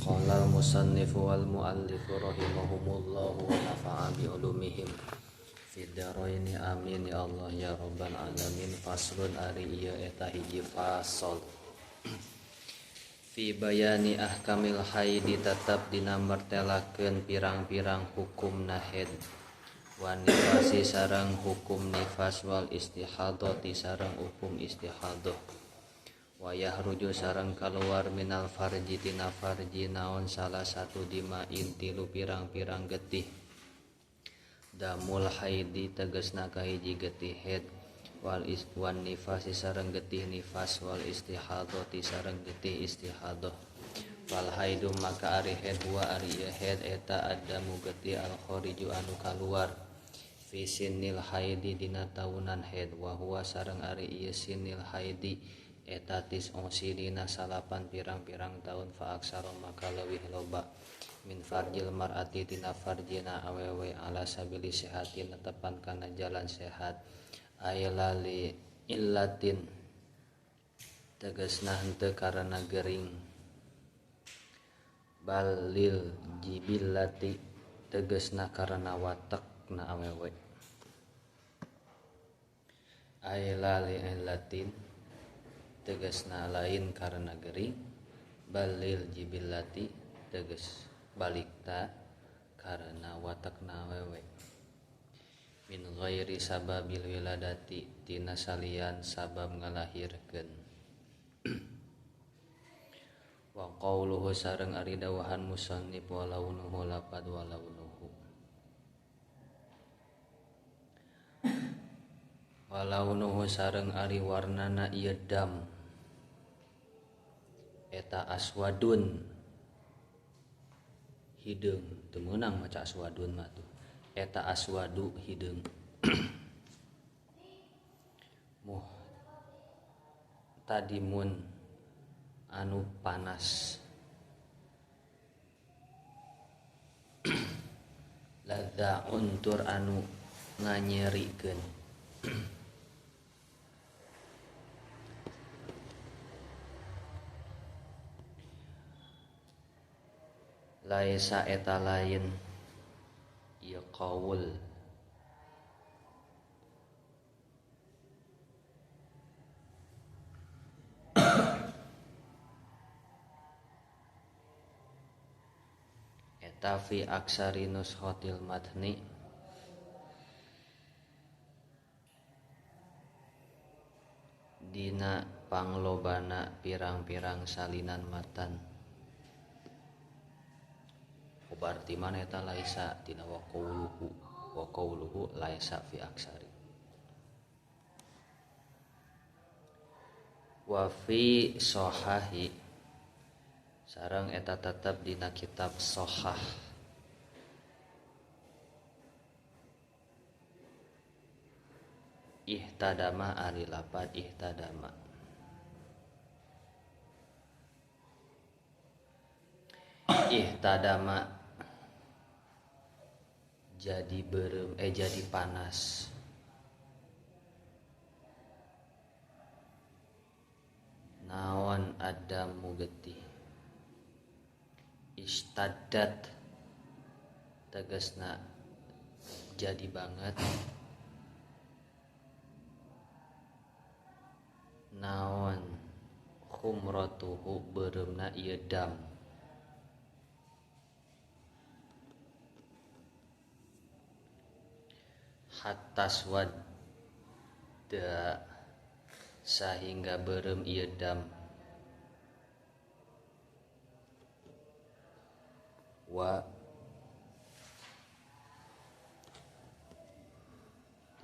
Qala al-musannif wal muallif rahimahumullah wa nafa'a bi ulumihim fid dharaini amin ya Allah ya rabbal alamin. Faslun ari ieu eta hiji fasal. Fi bayani ahkamil haidi tetep dina mertelakeun pirang-pirang hukumna haid wa nifasi sareng hukum nifas wal istihadati sareng hukum istihadah wa yahruju sareng kaluar minal farji tina farji naon salah satu dimain tilu pirang-pirang getih damul haidi tegasna kahiji getih haid wal wan nifasi sareng getih nifas wal istihadati sareng getih istihadah wal haidu maka ari haid wa ari haid eta adamu getih al khariju anu kaluar fi sinil haidi dina taunan haid wa huwa sareng ari ieu sinil haidi eta tis'un sinina salapan pirang-pirang taun fa aksara maka leuwih loba min farjil mar'ati tina farjina awewe ala sabili sehatin netepan kana jalan sehat ailali illatin tegasna henteu karena gering balil jibillati tegasna karena watekna awewe ailali illatin tegasna lain karena gering balil jibillati tegas balikta karena watekna awewe min ghairi sababil wiladati tina salian sabab ngalahirkeun wa qauluhu sareng ari dawahan musannif wa launuhu lapad wa launuhu wa launuhu sareng ari warnana ieu dam eta aswadun hideung teu meunang maca aswadun mah tuh eta aswadu hideung muhtadimun anu panas ladza untur anu nganyerikeun laisa eta lain ieu qaul eta fi aksari nuskhatil matni dina panglobana pirang-pirang salinan matan. Berarti mana eta laisa tina wa qauluhu laisa fi aksari wa fi sohahi sareng eta tetep dina kitab sohah ihtadama ari lapad ihtadama ihtadama jadi berem jadi panas naon adamu getih istaddat tegasna jadi banget naon khumratuhu beureumna ieu dam hatta wadda sahingga beureum ieu dam wa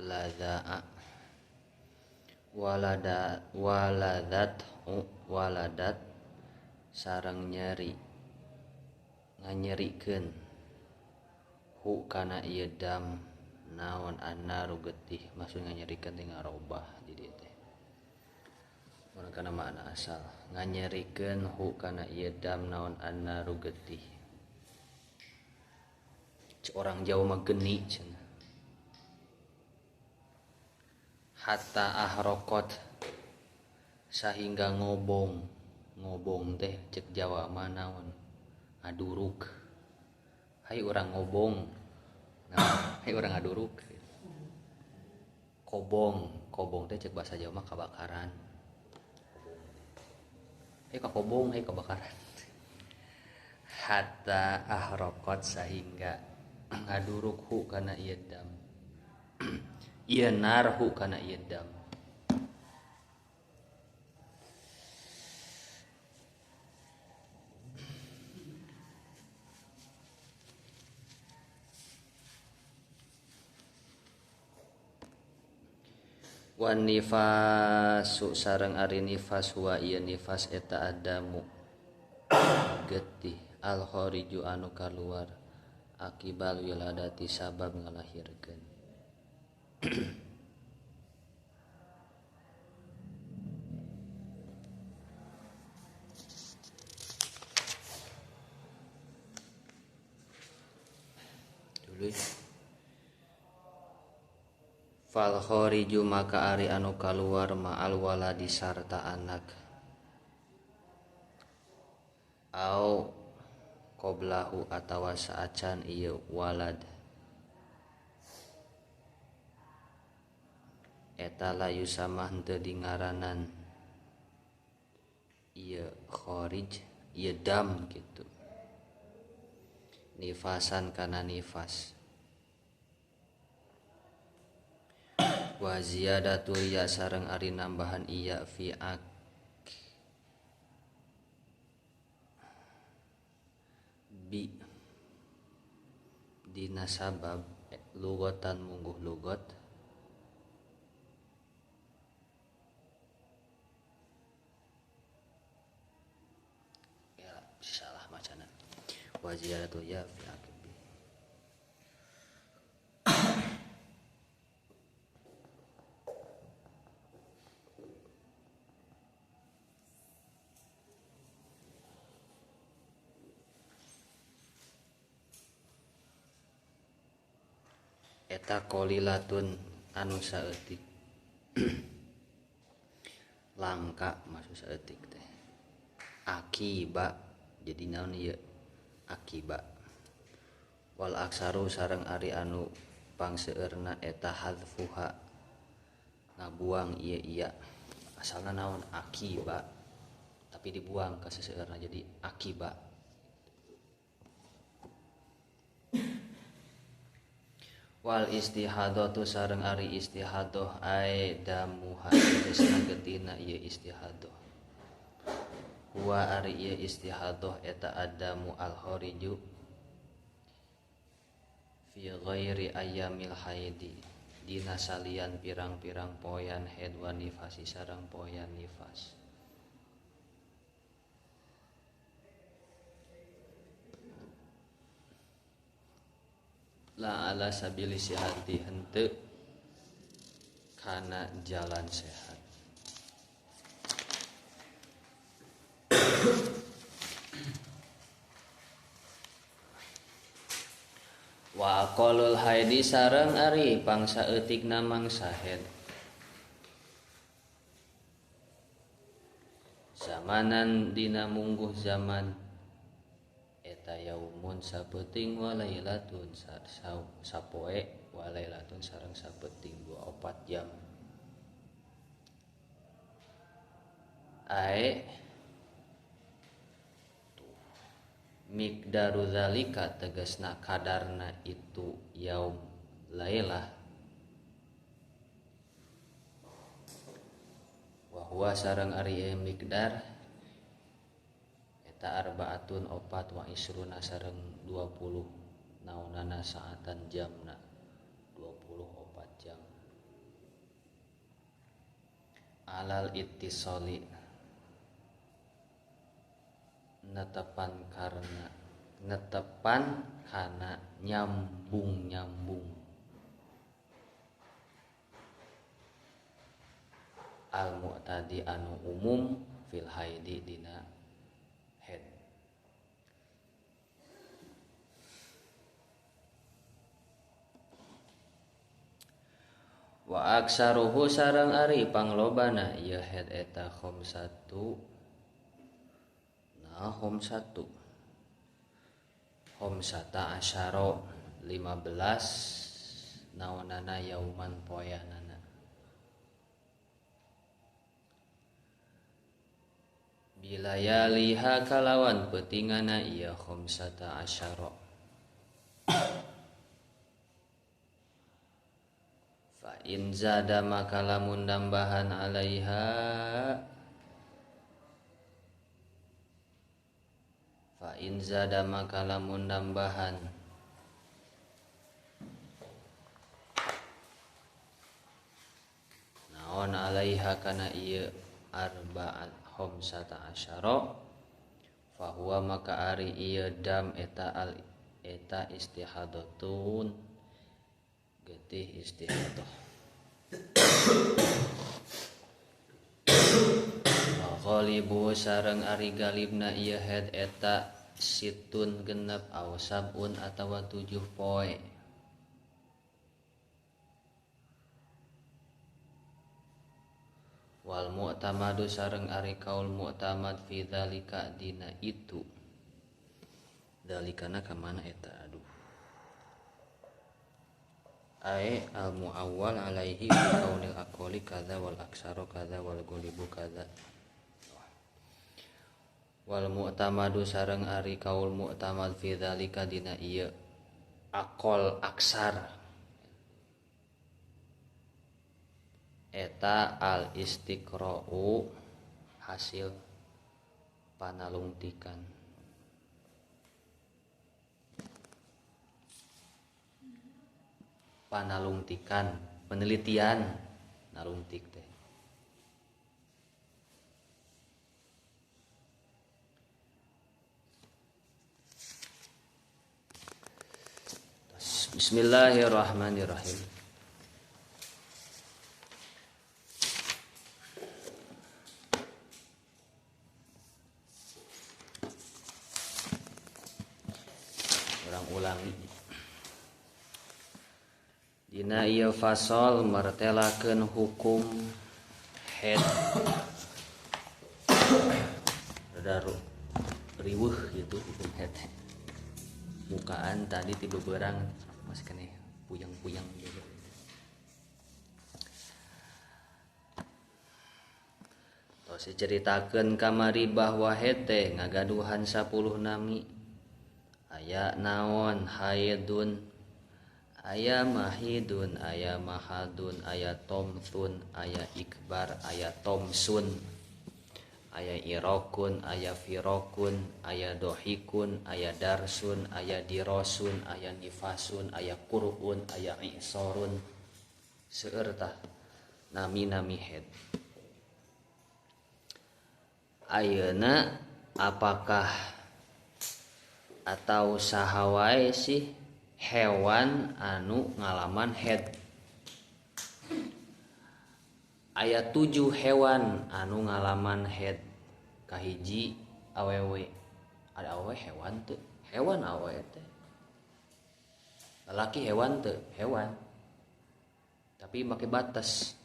ladza'a walada waladat waladat sareng nyeri nganyerikeun hu kana ieu dam naon annaru getih maksud nganyerikeun teh ngarobah di dieu teh mun kana makna asal nganyerikeun hu kana ieu dam naon annaru getih orang Jawa mah geni cenah hatta ahraqat sahingga ngobong ngobong teh cek Jawa mah naon Ngaduruk. Hai urang ngobong. Nah, hai urang ngaduruk. Kobong, kobong teh cek bahasa Jawa mah kabakaran. Hai ka kobong, hai kabakaran. Hatta ahraqat sehingga ngaduruk hu kana ieu dam. Ieu narhu kana ieu dam. Wan nifasu sareng ari nifas wa ieu nifas eta adamu getih al khariju anu kaluar akibal wiladati sabab ngalahirkeun. Dulu fal khariju maka ari anu kaluar ma'al waladi sarta anak au qoblahu atawa saacan ieu walad eta layu sama henteu dingaranan ieu kharij ieu dam kitu nifasan kana nifas. Wa ziyadatul ya sareng ari nambahan iya fi ak bi dina sabab lugotan mungguh lugot ya salah macana wa ziyadatul ya fi ak bi eta qolilatun anu saeutik langka maksud saeutik teh akiba jadi naon ieu akiba wal aksaru sareng ari anu pangseueurna eta hadzfuha ngabuang ieu iya asalna naon akiba tapi dibuang ka seseueurna jadi akiba. Wal istihadatu sareng ari istihadah ai damuha tegasna getina ieu istihadah. Wa ari ieu istihadah eta adamu al khariju fi ghairi ayyamil haidi dina salian pirang-pirang poean haid wa nifasi sareng poean nifas. La ala sabili sihati henteu kana jalan sehat. Wa aqalul haidi sareng ari pangsaeutikna mangsa haid. Zamanan dina mungguh zaman eta yaumun sapeuting wa lailatun sapoe wa lailatun sareng sapeuting 24 jam. Ae miqdaru zalika tegasna kadarna itu yaum lailah wa huwa sareng ari miqdar eta arbaatun opat wa isruna sareng 20 naonana saatan jamna 24 jam alal ittisali netepan karena netepan kana nyambung-nyambung al mu'tadi anu umum fil haidi dina head. Wa aksaruhu sareng ari panglobana ieu head eta khamsatu nah khamsatu Khamsata asyara 15 naonana yauman poeanana. Bilayaliha kalawan peutingana ieu khamsata asyara. Fa in zada maka lamun nambahan alaiha, fa in zada maka lamun nambahan naon alaiha kana ieu arba'at khamsata asyara fahuwa maka ari ieu dam eta al eta istihadatun getih istihadah. Wa ghalibu sareng ari galibna ieu haid eta situn genep aw sabun atawa 7 poe. Wal mu'tamadu sareng ari kaul mu'tamad fi dzalika dina itu. Dzalikana ka mana eta aduh. Ae al muawwal alaihi bi kaunil aqali kadza wal aksaro kadza wal ghalibu kadza. Wal mu'tamadu sareng ari kaul mu'tamad fi dzalika dina ieu aqal aksar eta al istiqra'u hasil panalungtikan. Panalungtikan penelitian nalungtik teh. Bismillahirrahmanirrahim. Ulangi dina ieu fasal martelakeun hukum haid rada riweuh gitu hukum haid. Bukaan tadi ti beberang masih keneh puyeng-puyeng gitu. Tos diceritakeun kamari bahwa haid teh ngagaduhan 10 nami. Aya naon haidun, aya mahidun, aya mahadun, aya tomthun, aya ikbar, aya tomsun, aya irokun, aya firokun, aya dohikun, aya darsun, aya dirosun, aya nifasun, aya kurun, aya isorun. Seueur tah nami-nami haid. Ayeuna apakah atau saha wae sih hewan anu ngalaman haid? Aya 7 hewan anu ngalaman haid. Kahiji awewe. Ada awewe hewan teu? Hewan awewe teh. Lalaki hewan teu? Hewan. Tapi make batas.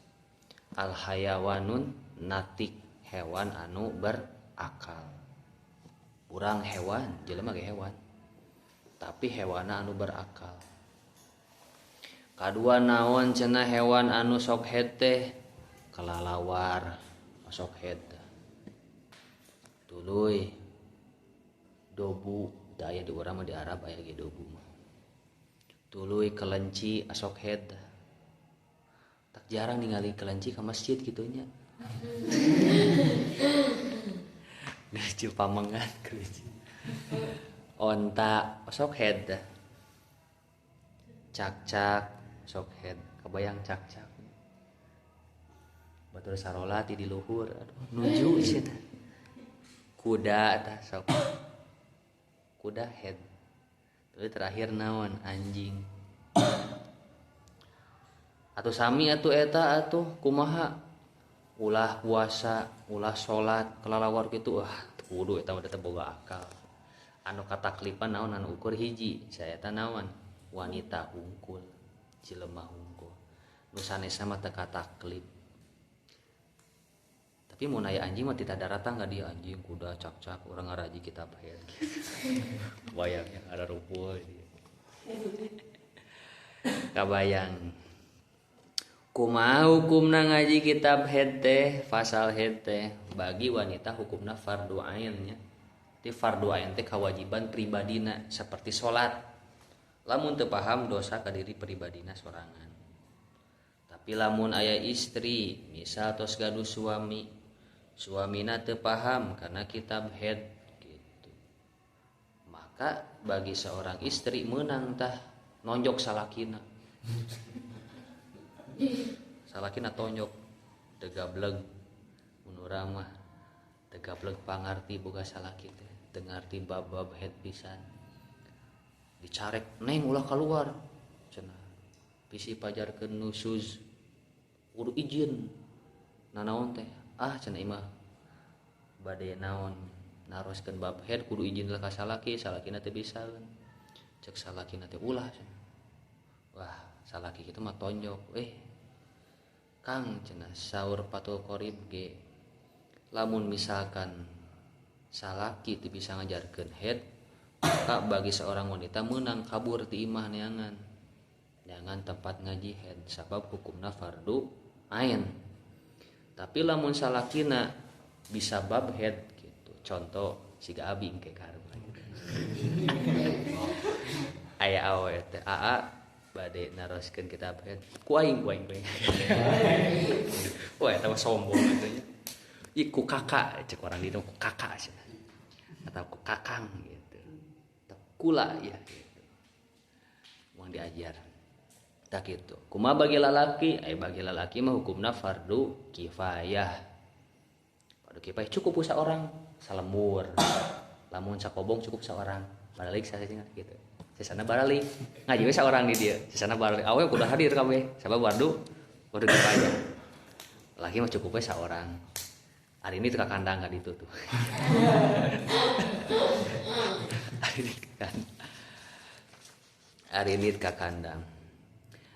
Al hayawanun natik, hewan anu berakal. Urang hewan, jelema ge hewan. Tapi hewana anu berakal. Kadua naon cenah hewan anu sok haid teh? Kelalawar sok haid. Tuluy dobu, da aya di urang mah di Arab aya ge dobu mah. Tuluy kelenci asok haid. Tak jarang ningali kelenci ka masjid kitu nya. Lucu pamengan kelinci. Onta sok head. Cak-cak sok head. Kebayang cak-cak. Batur sarola ti di luhur. Aduh, nuju cenah. Kuda tah sok. Kuda head. Terus terakhir naon? Anjing. Atuh sami atuh eta atuh kumaha? Ulah puasa, ulah salat, kelalawar gitu, wah kudu eta mah teu boga akal. Anu kataklipan naon anu ukur hiji, saeta naon? Wanita hungkul, jelema hungkul. Nu sanesna mah teu kataklip. Tapi mun aya anjing mah tita daratang ka dia anjing kuda cak-cak urang ngaraji kitab haid. Bayangnya ada rupul dia. Kabayang. Kumaha hukumna ngaji kitab haid teh, fasal haid teh bagi wanita hukumna fardu ain nya. Ti fardu ain teh kewajiban pribadina seperti salat. Lamun teu paham dosa ka diri pribadina sorangan. Tapi lamun aya istri, misal tos gaduh suami, suamina teu paham karena kitab haid gitu. Maka bagi seorang istri meunang tah nonjok salakina. Salakina tonjok teu gableg mun urang mah teu gableg pangarti boga salaki teh, teu ngarti bab-bab haid pisan. Dicarek neng ulah keluar cenah. Bisi pajarkeun nusuz kudu izin. Nanaon teh? Ah cenah imah bade naon naroskeun bab haid kudu izin lah ka salaki, salakina teu bisaeun. Cek salakina teh ulah cenah. Wah, salaki kitu mah tonjok. Kang cenah saur Fathul Qorib ge lamun misalkan salaki teu bisa ngajarkeun haid, maka bagi seorang wanita meunang kabur ti imah neangan. Neangan tempat ngaji haid sabab hukumna fardu ain. Tapi lamun salakina bisa bab haid gitu. Contoh siga abi engke karep. Aya awe teh aa bade naroskeun kitab haid. Ku aing ku aing ku aing. Wah eta mah sombong atuh nya. Ih ku kakak cek orang ditu ku kakak cenah. Atau ku kakang gitu. Kula ya gitu. Moal diajar. Tak gitu. Kumaha bagi lalaki? Bagi lalaki mah hukumna fardu kifayah. Fardu kifayah cukup saorang salembur. Lamun sakobong cukup saorang. Baralik sasana gitu. Sesana baralik. Ngaji we saorang di dieu. Sesana baralik. Awe kudu hadir kabeh. Sabab fardu kifayah. Laki mah cukup we saorang. Hari ini teu ka kandang ka ditu tuh. Hari ini kan. Hari ini ka kandang.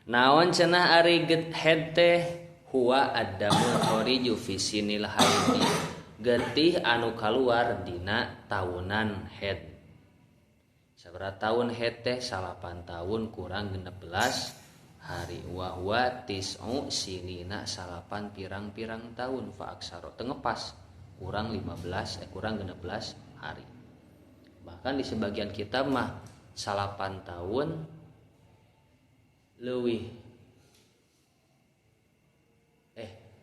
Naon cenah ari haid teh huwa addamul khariju fi sinil haidi. Getih anu kaluar dina taunan haid. Sabaraha taun haid teh 8 tahun kurang 16 hari. Wa huwa tis'u sinina 8 pirang-pirang tahun fa aksaro teu ngepas kurang 15 kurang 16 hari. Bahkan di sebagian kitab mah 8 tahun leuwih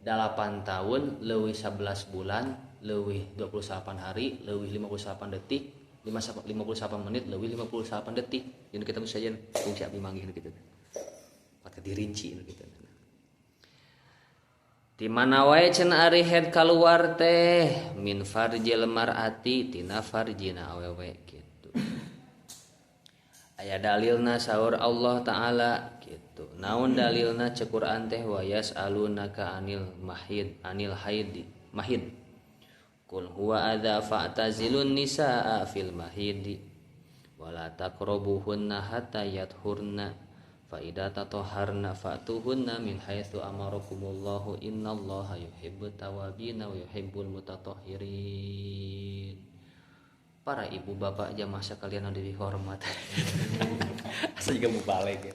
8 tahun leuwih 11 bulan leuwih 28 hari leuwih 58 detik 58 menit leuwih 58 detik. Jadi kita mesti saja fungsi abdi manggih gitu. Pakai dirinci gitu. Di mana wae cenah ari haid kaluar teh min farjil mar'ati tina farjina awewe gitu. Aya dalilna saur Allah Ta'ala gitu. Naon dalilna cek Quran teh wa yas'alunaka anil mahid anil haidi mahid. Qul huwa adza fa'tazilun nisaa fil mahidi wala taqrabuhunna hatta yathurna fa idza tatahharna fa'tuhunna min haitsu amarakumullahu innallaha yuhibbut tawabina wa yuhibbul mutatahhirin. Para ibu bapak jamaah sekalian yang dihormat. Asa juga mau balik ya.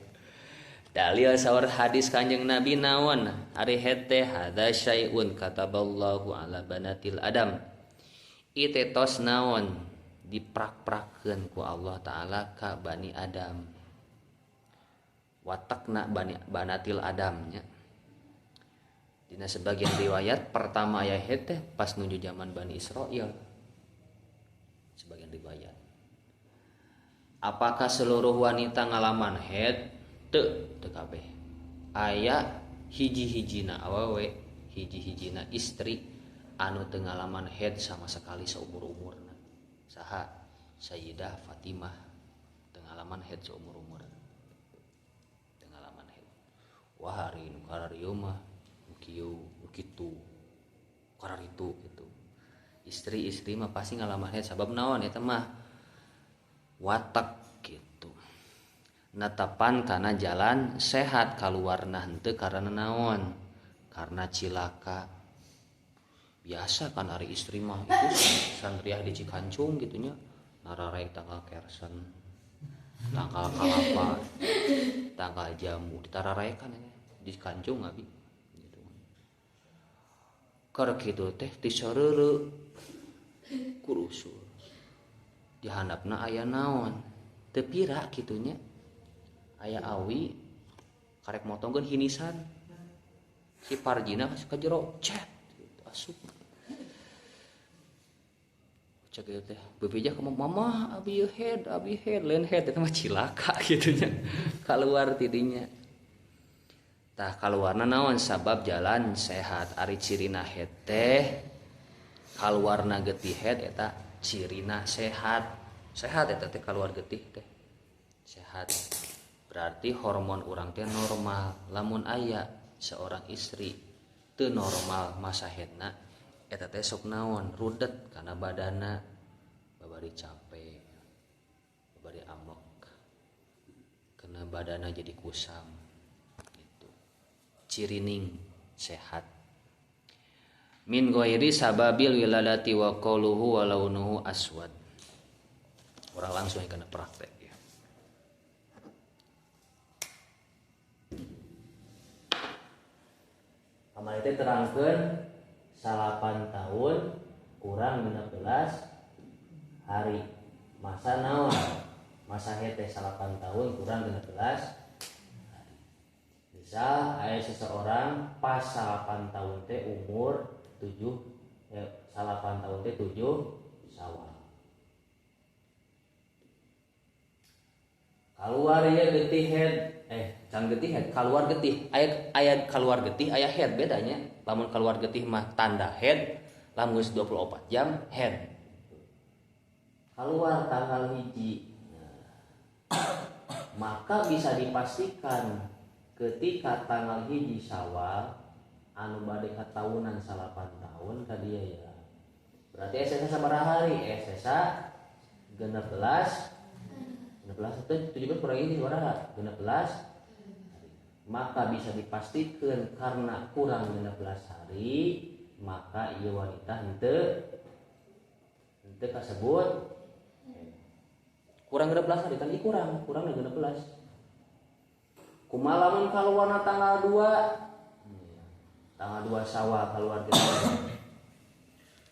Dalil saur hadis Kanjeng Nabi naon ari haid teh hadza syai'un kataballahu ala banatil adam. Ieu tos naon diprak-prakeun ku Allah Ta'ala ka Bani Adam. Watakna banatil Adam nya. Dina sebagian riwayat pertama aya haid teh pas nuju zaman Bani Israil. Sebagian riwayat. Apakah seluruh wanita ngalaman haid? Teu, teu kabeh. Aya hiji-hijina awewe, hiji-hijina istri anu teu ngalaman haid sama sekali saumur-umurna. Saha? Sayyidah Fatimah teu ngalaman haid saumur-umurna. Teu ngalaman haid. Wah, hari nu kararieu mah nu kieu, nu kitu, kararitu gitu. Istri-istri mah pasti ngalaman haid sabab naon eta mah watak gitu. Natapan karena jalan sehat kaluarna henteu karena naon? Karena cilaka. Biasa kan hari istri mah itu santriah di Cikancung gitunya, nararai tanggal kersen, tanggal kalapa, tanggal jamu ditararaikan ya di Cikancung abi gitu. Keur kitu teh tisareureuh kurusul. Di handapna aya naon? Teu pira kitunya. Aya awi karek motongkeun hinisan. Si parjina ka jero cet asup. Cek ieu teh bebejah ka mama abi head lain head eta mah cilaka kitu nya. Kaluar tidinya. Tah kaluarna naon sabab jalan sehat ari cirina head teh kaluarna getih head eta cirina sehat. Sehat eta teh kaluar getih teh. Sehat. Berarti hormon urang teh normal. Lamun aya seorang istri teu normal masa headna eta teh sok naon rudet kana badana, babari capek, babari amok, kena badana jadi kusam gitu. Cirining sehat. Min ghairi sababil wiladati wa qauluhu wa launuhu aswad. Orang langsung kena praktek ya. Kamari teh terangkeun 8 tahun kurang 16 hari. Masa naon? Masa hete 8 tahun kurang 16 hari. Misal aya seseorang pas 8 tahun teh umur 7, 8 tahun teh 7 Syawal. Kaluar ieu getih head, can getih head, kaluar getih. Aya kaluar getih, aya head bedanya. Lamun kaluar getih mah tanda head, lamun geus 24 jam head. Kaluar tanggal 1. Nah, maka bisa dipastikan ketika tanggal 1 Syawal anu bade kataunan 8 tahun ka dia ya. Berarti SSA sabaraha hari? SSA 16 16 itu 17 kurang ini sabaraha? 16 hari. Maka bisa dipastikan karena kurang 16 hari maka ieu wanita henteu kasebut kurang 16 hari kan kurang 16. Kumaha lamun kaluarna tanggal 2? Tanggal 2 Syawal keluar kita.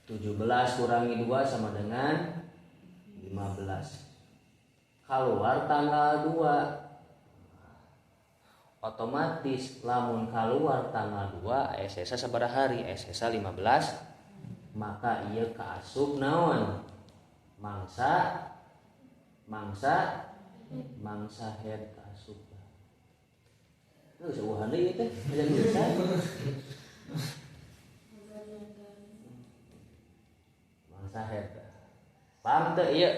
17 kurangi 2 sama dengan 15. Keluar tanggal 2. Otomatis lamun keluar tanggal 2 SSA sabaraha hari? SSA 15. Maka ieu kaasup naon? Mangsa head kaasup. Geus eueuhan deui teh, aja bisa. Mangsa head. Paham teu ieu?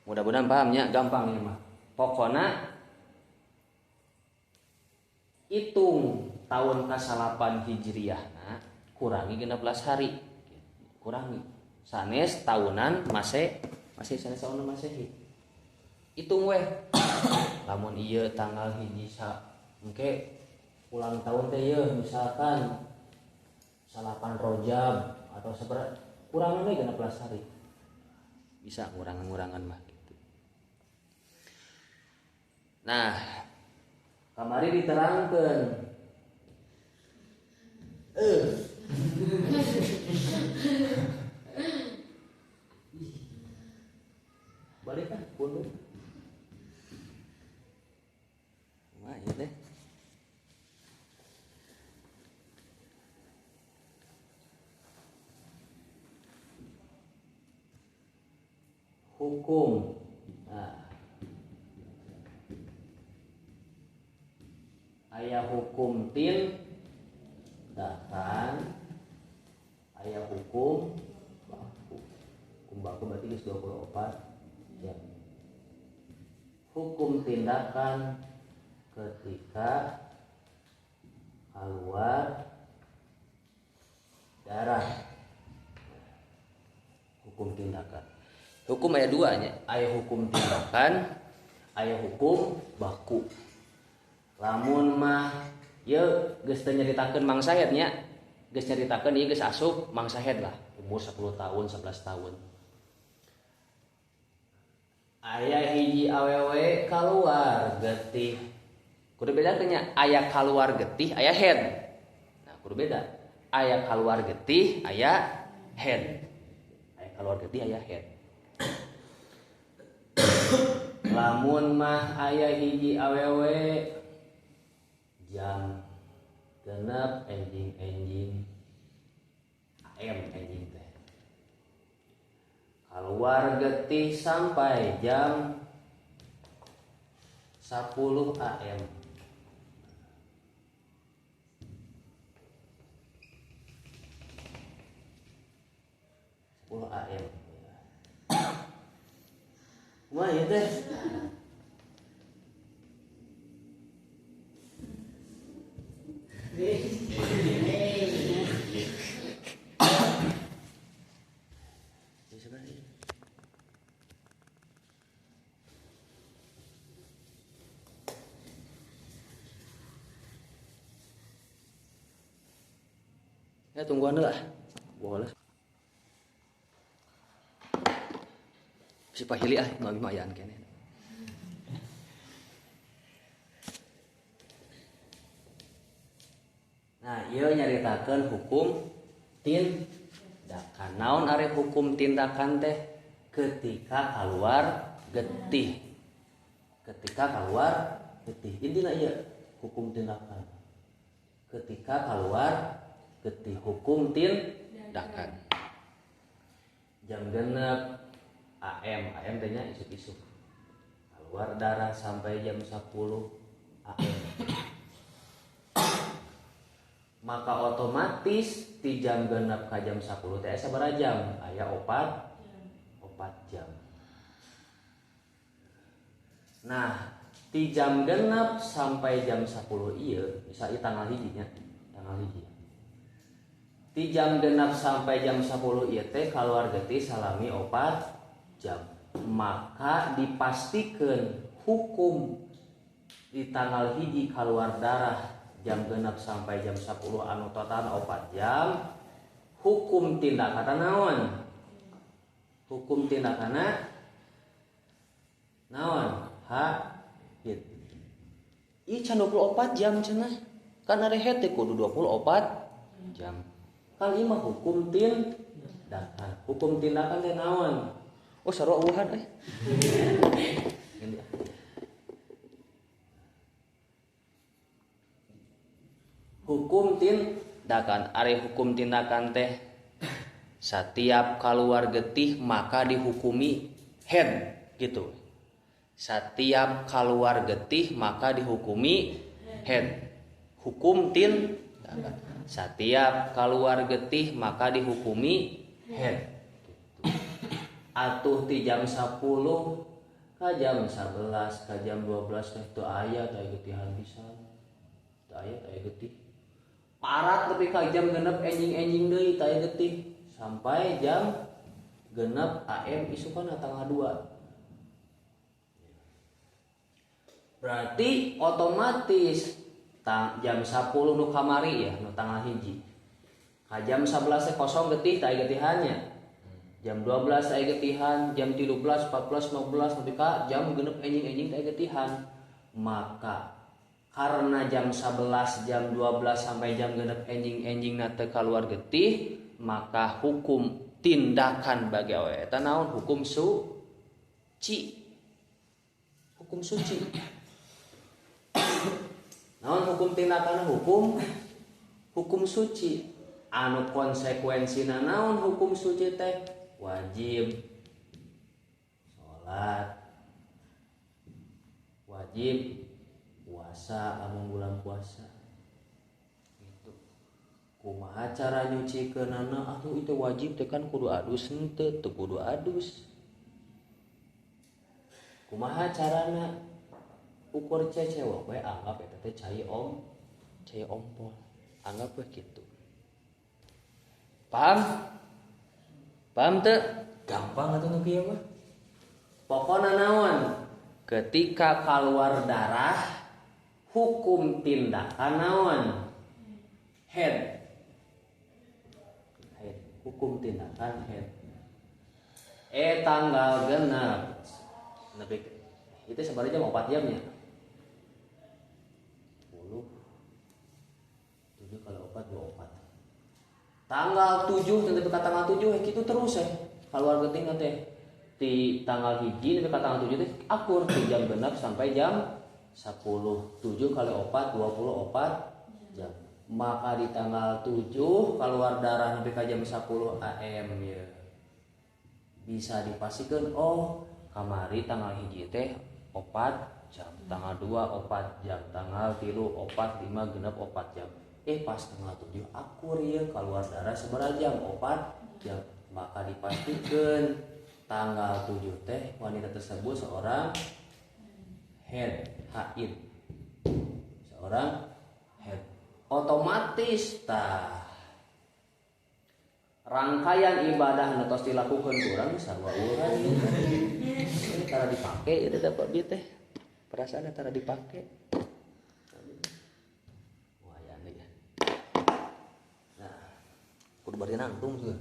Mudah-mudahan pahamnya, gampang ini mah. Pokona hitung tahun ka-8 Hijriahna kurangi 16 hari. Kurangi. Sanes tahunan masih sanes tahunan Masehi. Hitung weh. Lamun ieu tanggal 1 engke ulang tahun teh ieu misalkan 8 Rajab atau sabaraha kurangan we 16 hari. Bisa ngurangan-ngurangan mah gitu. Nah, kamari diterangkeun. Balik kan punduk. Wah, ieu teh. Hukum. Nah. Aya hukum tindakan, aya hukum baku. Hukum baku berarti geus 24 jam. Hukum tindakan ketika keluar darah. Hukum tindakan. Hukum aya dua nya, aya hukum tindakan, aya hukum baku. Lamun mah ieu geus teu nyaritakeun mangsa head nya. Geus nyaritakeun ieu geus asup mangsa haid lah, umur 10 tahun, 11 tahun. Aya hiji awewe kaluar getih. Kudu beda nya, aya kaluar getih, aya haid. Nah, kudu beda. Aya kaluar getih, aya haid. Aya kaluar getih, aya haid. Lamun mah aya hiji awewe jam genep enjing-enjing AM enjing teh keluar getih sampai jam 10 AM. AM. Wah, ya teh. Ya tungguan lah. Boleh. Si pahili ah, nu abi mayaan keneh. Nah, ieu nyaritakeun hukum tindakan. Naon ari hukum tindakan teh? Ketika keluar getih. Ketika keluar getih. Intina ieu hukum tindakan. Ketika keluar getih hukum tindakan. Jam genep AM, AM teh nya isuk-isuk. Keluar darah sampai jam 10 AM. Maka otomatis di jam genep ka jam 10 teh sabaraha jam? Aya 4 jam. Nah, di jam genep sampai jam 10 ieu, misal ieu tanggal hiji nya, tanggal hiji. Di jam genep sampai jam 10 ieu teh kaluar getih salami 4 jam. Maka dipastikan hukum di tanggal hiji kaluar darah jam genep sampai jam 10 anu total 4 jam, hukum tindakan naon? Hukum tindakanna naon? Haid. Ih can 24 jam cenah. Kan ari haid teh kudu 24 jam. Kan ieu mah hukum tindakan. Hukum tindakan teh naon? Oh sarua eueuhan euy. Hukum tindakan, ari hukum tindakan teh setiap keluar getih maka dihukumi haid gitu. Setiap keluar getih maka dihukumi haid. Hukum tindakan. Setiap keluar getih maka dihukumi haid. Gitu. Atuh ti jam 10 ka jam 11 ka jam 12 teh teu aya teh getihan pisan. Teu aya teh getih. Parat tapi ka jam genep enjing-enjing deui teh getih sampai jam genep AM isukan tanggal 2. Berarti otomatis jam 10 nu kamari ya nu tanggal hiji. Ka jam 11 teh kosong getih teh getihannya. Jam 12 teh getihan, jam 13, 14, 15 nepi ka jam genep enjing-enjing teh getihan. Maka karena jam 11, jam 12 sampai jam genep enjing-enjing na teu kaluar getih, maka hukum tindakan bagi awewe eta naon? Hukum suci. Hukum suci. Naon hukum tindakan? Hukum suci. Anu konsekuensina naon hukum suci teh? Wajib salat, wajib puasa lamun bulan puasa. Gitu. Kumaha cara nyucikeunana? Atuh itu wajib teh kan kudu adus henteu, teu kudu adus. Kumaha carana? Ukur cecewa we anggap eta teh cai om, cai ompol. Anggap we kitu. Paham? Paham teu? Gampang atuh nu kieu mah. Pokona naon? Ketika keluar darah, hukum tindakan naon? Haid. Hukum tindakan haid. Tanggal genep nepi itu sebenarnya jam 4 jamnya. 10 7 kalau 4 24. Tanggal 7 nepi ka tanggal 7 kitu terus keluar getih teh. Di tanggal 1 nepi ka tanggal 7 teh akur di jam genep sampai jam 10. 7 kali 4 24 jam. Maka di tanggal 7 keluar darah nepi ka jam 10 AM ya. Bisa dipastikan oh kamari tanggal 1 teh 4 jam, tanggal 2 4 jam, tanggal 3 4 5 genep 4 jam. Pas tanggal 7 akur ya keluar darah sabaraha jam? 4 jam. Maka dipastikan tanggal 7 teh wanita tersebut seorang haid, haid. Seorang haid. Otomatis tah rangkaian ibadah nu tos dilakukeun ku urang sarua urang ini tara dipake ieu teh dapat dieu teh perasaan tara dipake. Wah ya nih. Nah, kudu bari nangtung sih.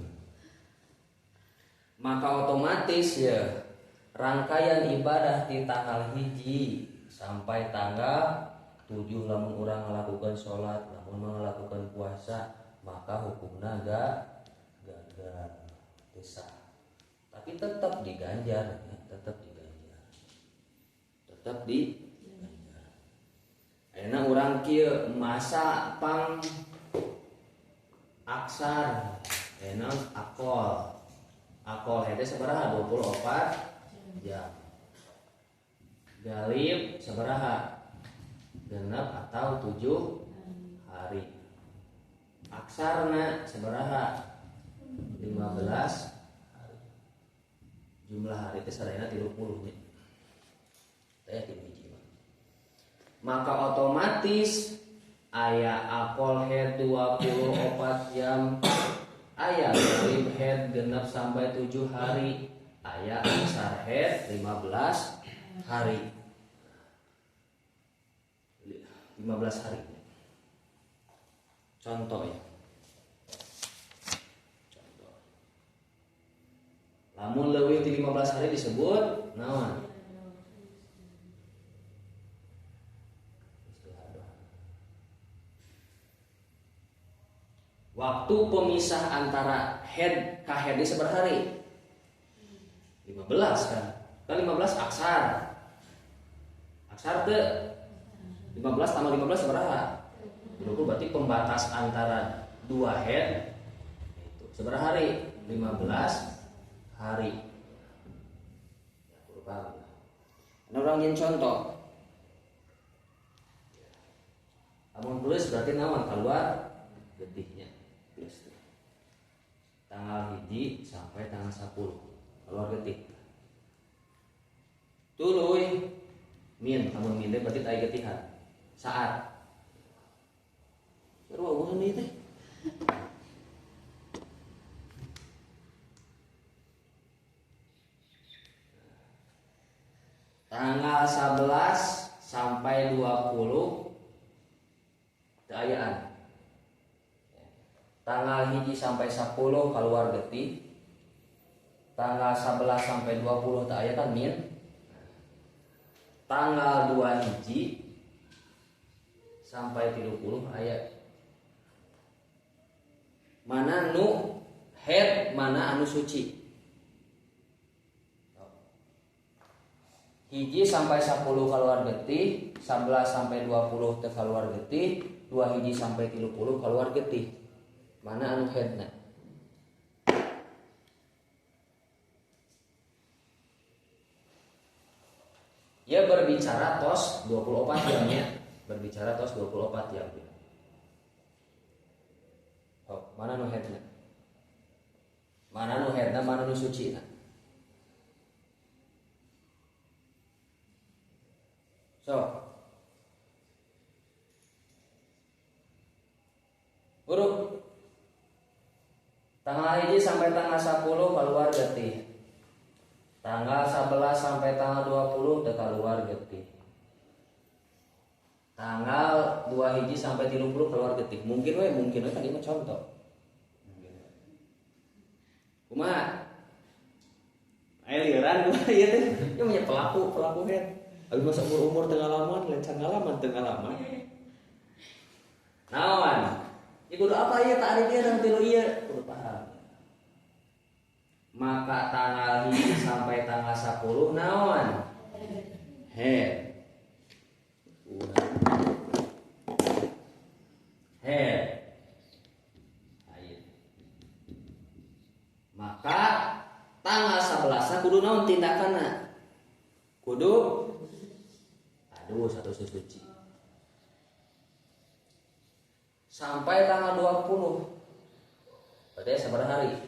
Maka otomatis ya rangkaian ibadah di tanggal 1 sampai tanggal 7 lamun urang ngalakukeun salat, lamun ngalakukeun puasa, maka hukumna gagal desa. Tapi tetap diganjar, ya, tetap diganjar. Tetap diganjar. Ayeuna urang kieu masa pang aksar, ayeuna akol. Akol hede sabaraha? 24 jam. Galib sabaraha? Genep atau 7 hari. Aksarna sabaraha? 15 hari. Jumlah hari teh sadayana 30 nya. Teh 3 hiji mah. Maka otomatis aya akol head 24 jam, aya galib head genep sampai 7 hari, aya aksar head 15 hari. 15 hari. Contoh ya. Contoh. Lamun leuwih ti 15 hari disebut naon? Istihadah. Waktu pemisah antara head ka head sabaraha hari? 15 kan. Kan 15 aksar. Aksar teu 15 tambah 15 sabaraha? 20, berarti pembatas antara dua head itu sabaraha hari? 15 hari. Ya, kudu paham. Nah, urang nyin contoh. Lamun plus berarti naon? Keluar getihnya. Plus. Tanggal 1 sampai tanggal 10 keluar getih. Tuluy min, lamun min teh berarti aya getihan. Saat seru hubungan ieu teh. Tanggal 11 sampai 20 teu ayaan. Tanggal 1 sampai 10 keluar getih. Tanggal 11 sampai 20 teu aya kan min. Tanggal 2 hiji sampai 30 aya. Mana nu head, mana anu suci. 1 sampai 10 keluar getih, 11 sampai 20 teu keluar getih, 2 hiji sampai 30 keluar getih. Mana anu headna? Ya berbicara tos 24 jamnya, berbicara tos 24 jam. Oh, mana nu headna? Mana nu headna, mana nu sucina? So. Huruf tanggal 1 sampai tanggal 10 keluar getih. Tanggal 11 sampai tanggal 20 teu keluar getih. Tanggal 2 hiji sampai 30 keluar getih. Mungkin we kan ini contoh. Mungkin we. Kumaha? Aya lieuran kumaha ieu teh? Ieu mah pelaku head. Abi masa umur-umur teu ngalaman, lain can ngalaman teu ngalaman. Naon? Ieu kudu apa ieu ta'rif ieu dan tilu ieu? Kudu paham. Maka tanggal 1 sampai tanggal 10 naon? Head. Head. Maka tanggal 11 kudu naon tindakanna? Kudu aduh satu suci. Sampai tanggal 20. Berarti sabaraha hari?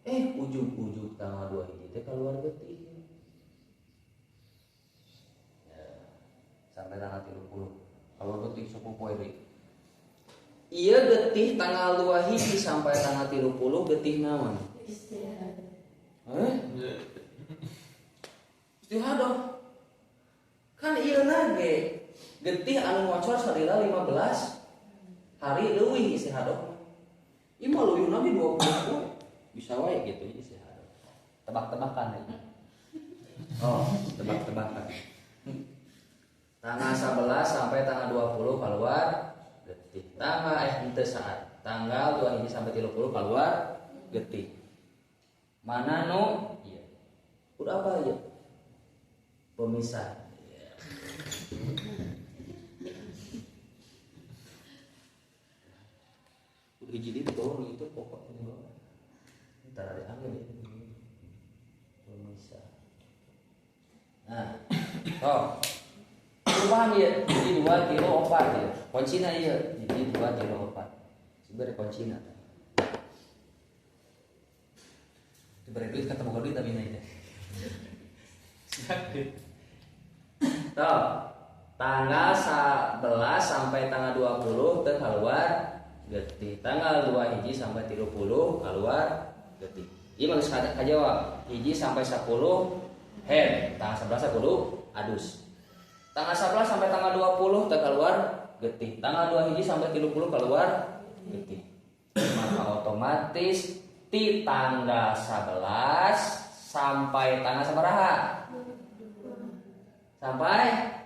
Ujug-ujug tanggal 2 hiji teh keluar getih. Ya, sampai tanggal 30. Keluar getih suku poe deui. Ieu getih tanggal 2 hiji sampai tanggal 30 getih naon? Istihadah. Istihadah. Kan ieu nage getih anu ngocor salila 15 hari leuwih istihadah. Ieu mah leuwih lagi 20 poe. Bisa wae gitu istihadah. Tebak-tebakan ya. Oh, tebak-tebakan. Tanggal 11 sampai tanggal 20 keluar getih. Tanggal henteu saat. Tanggal 2 hiji sampai 30 keluar getih. Mana nu? Iya. Udah apa ya? Pemisah. Udah hiji di bawah itu pokok di bawah. Ntar ada angin ya. Pemisah. Nah, oh. Perubahan ya, jadi 2 3 4 ya. Kuncina ieu, jadi 2 3 4. Sebenarnya kuncina. Diberi duit kata boga duit tapi na itu. Tuh, tanggal 11 sampai tanggal 20 teu keluar getih. Tanggal 2 hiji sampai 30 keluar getih. Ieu mah geus kajawab. Hiji sampai 10 head, tanggal 11 kudu adus. Tanggal 11 sampai tanggal 20 teu keluar getih. Tanggal 2 hiji sampai 30 keluar getih. Maka otomatis di tanggal 11 sampai tanggal sabaraha? Sampai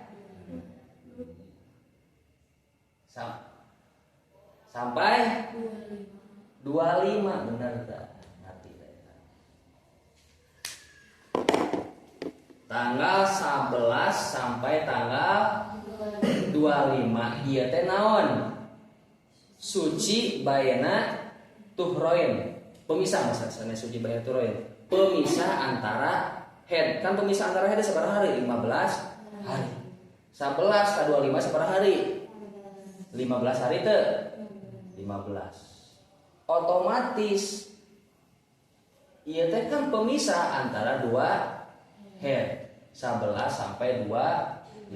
sampai 25 benar tak? Ngerti tak? Tanggal 11 sampai tanggal 25 ieu teh naon? Suci bayana tuhroin. Pemisah masa sana suci bayana tuhroin. Pemisah antara head. Kan pemisah antara head sabaraha hari? 15 hari. 11 ka 25 sabaraha hari? 15 hari teu? 15. Otomatis ieu teh kan pemisah antara dua head. 11 sampai 25.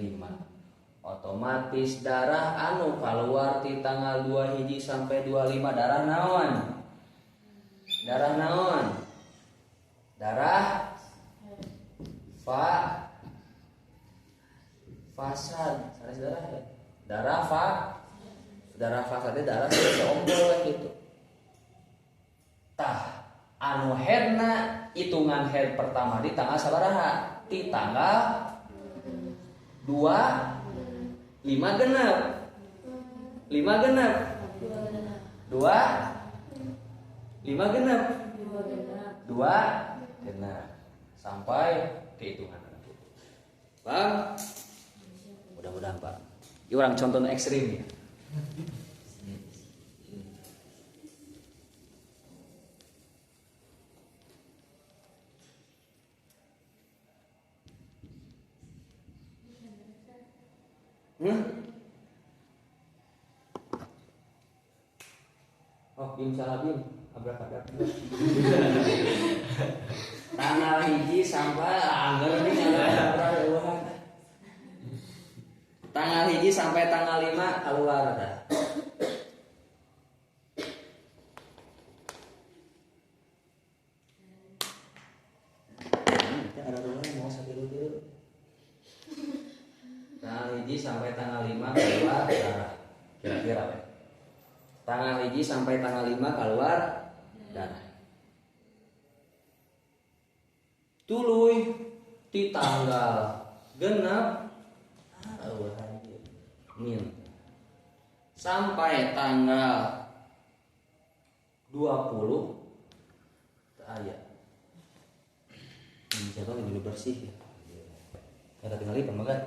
Otomatis darah anu keluar di tanggal 2 hiji sampai 25 darah naon? Darah naon? Darah fasad, sanes darah ya. Darah darah fasad darah seombol gitu. Tah, anu headna hitungan head pertama di tanggal sabaraha? Di tanggal 2 5 genep. 5 genep. 2 5 genep. 2 genep. Sampai kehitungan. Bang, mudah-mudahan Pak. Ini orang contoh ekstrim ya. Oh, bim salah bim, abrak-abrak. Tanggal hiji sampai angger nih abrak. Tanggal hiji sampai tanggal 5 keluar dah. Ada ruang mau satu-satu. Tanggal hiji sampai tanggal 5 keluar darah. Kira-kira ya. Tanggal hiji sampai tanggal 5 keluar darah. Tuluy ti tanggal genep min sampai tanggal 20 teu aya. Ini siapa yang dulu bersih ya? Kata tinggal pemagan.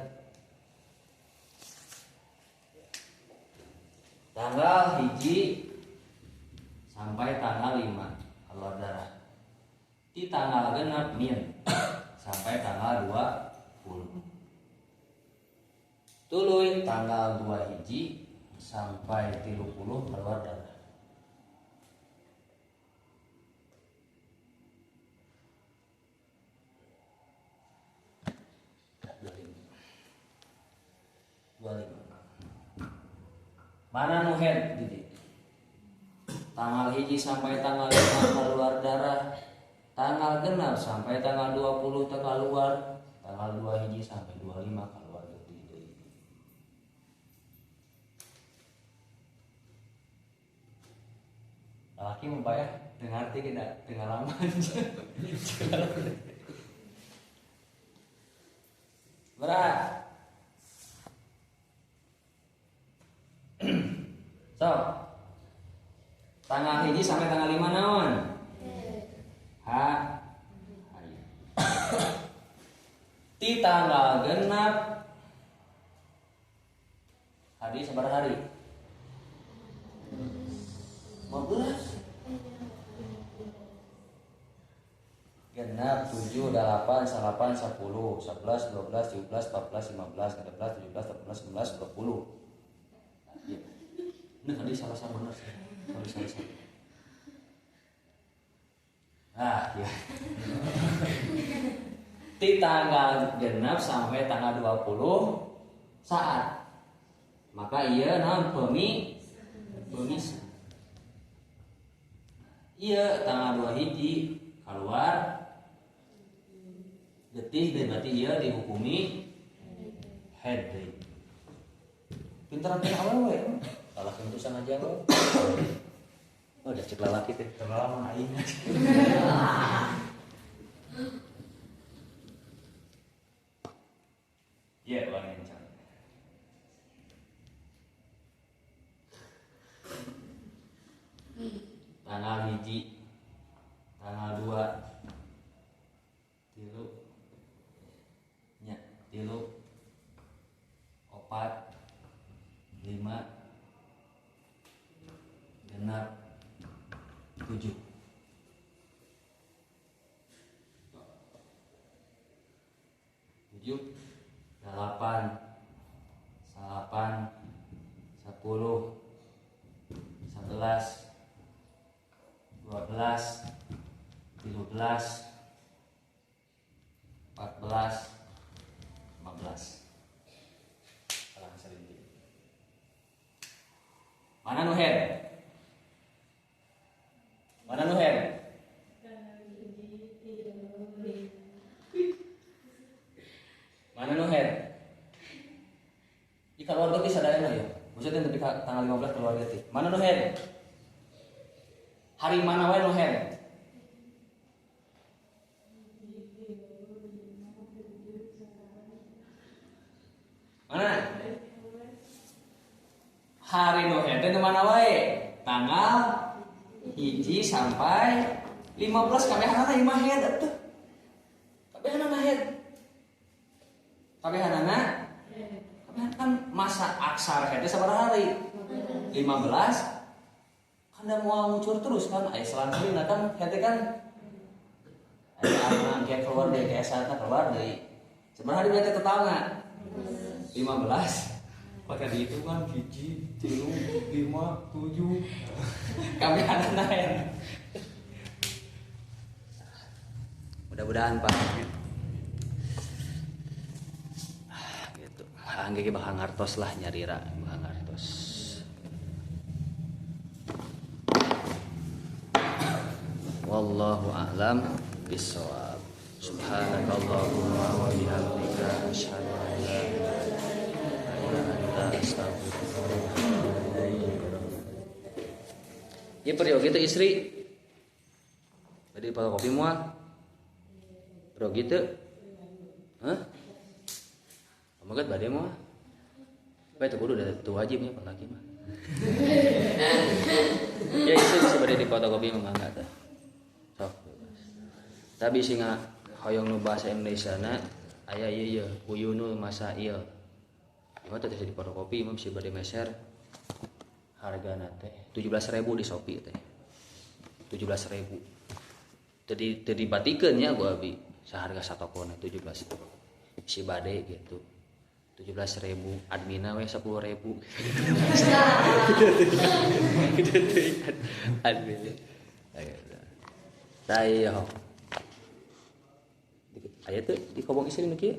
Tanggal 1 sampai tanggal 5 keluar darah. Di tanggal genep min sampai tanggal 20. Tuluy tanggal 2 hiji sampai 30 keluar darah. Dua lima. Mana nu head jadi? Tanggal 1 sampai tanggal 5 keluar darah. Tanggal genap sampai tanggal 20 teu keluar. Tanggal 2 hiji sampai 25 keluar getih deui. Laki mah bayah teu ngarti kita teu ngalaman. Berat. So, tanggal 1 sampai tanggal 5 naon? H. Ti tanggal genap hari sabaraha hari? 15. Genap 7, 8, 9, 10, 11, 12, 13, 14, 15, 16, 17, 18, 19, 20. Ini tadi salah benar sih. Sorry. Ah, ya. Di tanggal genap sampai tanggal 20 saat. Maka iya naon pemisah. Iya tanggal 2 hiji keluar getih dan berarti iya dihukumi head deui. Pinteran teh awewe. Salah kentusan aja lo. Oh, udah cek lalaki teh. Terlalu aing. Iya, ulang yang cang. Tanggal 1, tanggal 2, 3, nya, 3, 4, 5, 6, 7. 7, 8, 9, 10, 11, 12, 13, 14, 15. Salah sering. Mana nu head? Mana nu head? Mana nu head? Ih keluar getih sadayana ya. Maksudnya tapi tanggal 15 keluar getih. Mana nu head? Hari mana wae nu head? Mana? Hari nu head teh mana wae? Tanggal 1 sampai 15 kabehanana ieu mah head atuh. Kabehanana head. Kabehanana kabehan kan masa aksar head teh sabaraha hari? 15. Kan da moal ngucur terus kan aya selang-selingna kan head teh kan aya anak kayak keluar deui kayak saatna keluar deui. Sabaraha hari berarti totalna? 15. Pakai dihitungan 1, 3, 5, 7. Kabehanana head. Mudah-mudahan Pak. Gitu. Angge ge bakal ngartos lah nyarira, bakal ngartos. Wallahu a'lam bissawab. Subhanakallahumma wa bihamdika asyhadu an la ilaha illa anta astaghfiruka wa atubu ilaik. Ieu peryogi teh istri. Di fotokopi moal? Bro gitu. Hah? Pameget bade moal? Bae teu kudu da teu wajib nya laki mah. Ya itu bisa bade di fotokopi mah mangga tah. Sok bebas. Tapi sing hoyong nu bahasa Indonesia na aya ieu ieu Uyunul Masail. Ieu mah teh di fotokopi mah bisa bade meser, hargana teh 17.000 di Shopee teh. 17.000. Teu teu dibatikeun nya ku abi saharga satokona 17.000. Si bade gitu. 17.000, adminna we 10.000. Gitu admin. Tah ieu. Aya teu di kobong istri nu kieu?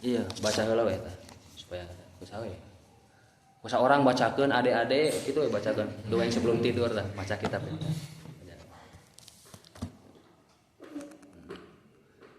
Iya, baca heula we tah supaya kusaha we. Kusa orang bacakeun ade-ade gitu we, bacakeun dongeng sebelum tidur tah, maca kitab.